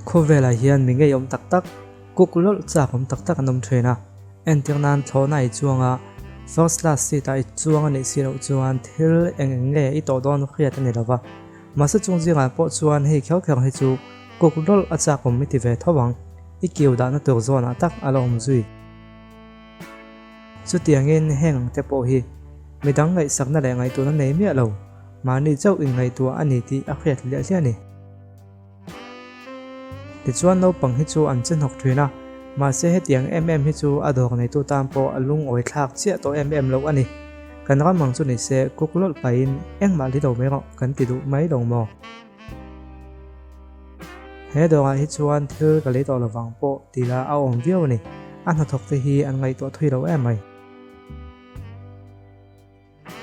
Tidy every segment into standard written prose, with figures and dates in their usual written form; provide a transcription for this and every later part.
Khawvelah hian mi ngeiawm tak tak, kuk lawlh chak awm tak tak an awm thin a. Entir nan thlawhna i chuang a, first class seat ah i chuang a nih si loh chuan thil eng eng nge i tawh dawn hriat a ni lo va. Mahse chung zingah pawh chuan hei kher kher hi chu kuk lawlh a chak awm i ti ve tho ang, i kiu dahna tur zawnah tak a la awm zui. Chutiangin heng ang te pawh hi midang ngaihsakna leh ngaihtuahna nei miah lo, mahni chauh inngaihtuah a ni tih a hriat hliah hliah a ni. Tichuan naupang hi chu an che hnawk thin a, mahse hetiang em em hi chu a dawr neitu tan pawh a lungawi thlak chiah tawh em em loh a ni. Kan ram ang chu ni se kuk lawlh pahin engmah li lo mai rawh kan ti duh mai lo maw? He dawrah hi chuan thil ka lei tawh lovang pawh ti la a awm viau a ni. A hnathawk te hi an ngaihtuah thui lo em mai.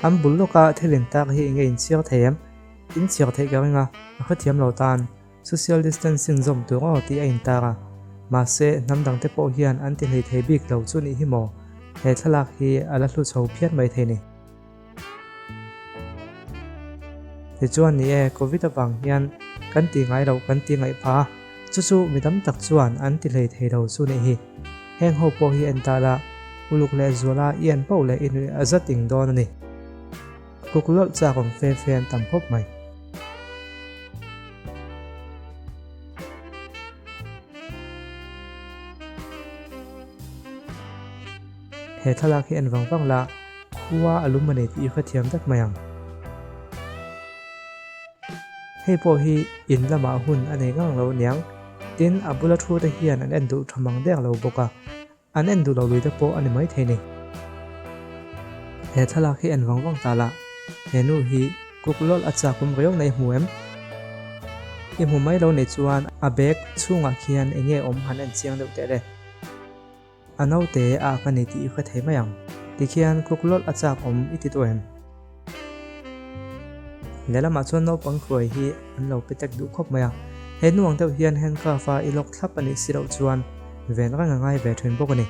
An bul lawka thil intak hi enge inchhiar thei em? Inchhiar theih ka ring a, a hrethiam lo tan social distancing zawm tur aw tih a intar a. Mahse, hnam dangte pawh hian an ti hlei thei bik lo chu nih hi maw? He thlalak hi a la hlu chho phian mai thei ni. Tichuan ni e, Covid avang hian kan ti ngai loh kan ti ngaih phah a, chu chu mi tam tak chuan an ti hlei thei lo chu nih hi. Heng ho pawh hi en ta la, uluk leh zuala i en poh leh i nuih a za ting dawn a ni. Kuk lawlh chak awm fe fe an tam khawp mai. He thlalak hi en vang vang la, khua a lum a nei tih i hrethiam vek mai ang. Hei pawh hi in lamah hun a nei ngang lo aniang. Tin, a bula thu te hian an en duh tha mang dek lo bawk a, an en duh lo lui te pawh a ni maithei ni. He thlalak hi en vang vang ta la, he nu hi kuk lawlh a chak awm riau na i hmu em? I hmu mai lo nei chuan a bag chhungah khian eng nge awm han en chiang deuh teh le. A naute a ka ni tih i hre thei mai ang. Tikhian kuk lawlh a chak awm i ti tawh em? Lehlamah chuan naupang hruai hi an lo pe tek duh khawp mai a. He nu ang deuh hian handcuff a i lock thlap a nih si loh chuan ven reng a ngai ve thin bawk a ni.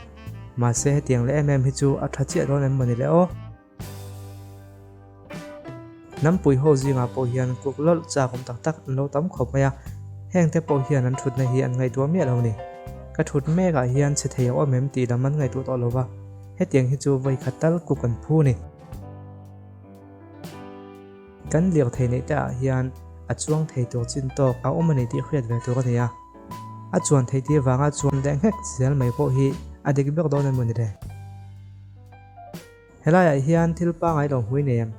Mahse hetiang leh em em hi chu a tha chiah dawn em mawni le aw. Hnampui ho zingah pawh hian kuk lawlh chak awm tak tak an lo tam khawp mai a, heng te pawh hian an thutna hi an ngaihtuah miah lo ni. Ka thut mekah hian chhe thei a awm em tih lam an ngaihtuah tawh lo va, hetiang hi chu vawi khat tal kuk an phu ni. Kan lirthei neih te ah hian a chuang thei tur chin tawk a awm a ni tih hriat ve tur a ni a, a chuan theih tir vanga chuan leh nghek zel mai pawh hi a dik ber dawn emaw ni le. Helaiah hian thil pangai lo hmui nei em?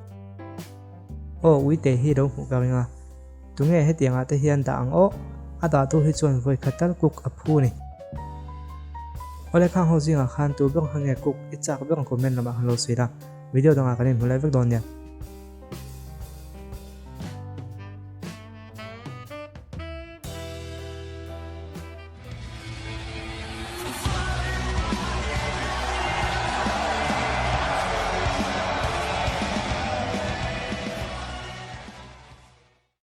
Aw uite hi lo hmuh ka ring a, tunge hetiangah te hian dah ang aw? A dahtu hi chuan vawi khat tal cook a phu a ni. Awle khang ho zingah khan tu ber kha nge cook i chak ber ang comment lamah khan lo sawi la, video dangah kan inhmu lai vek dawn nia.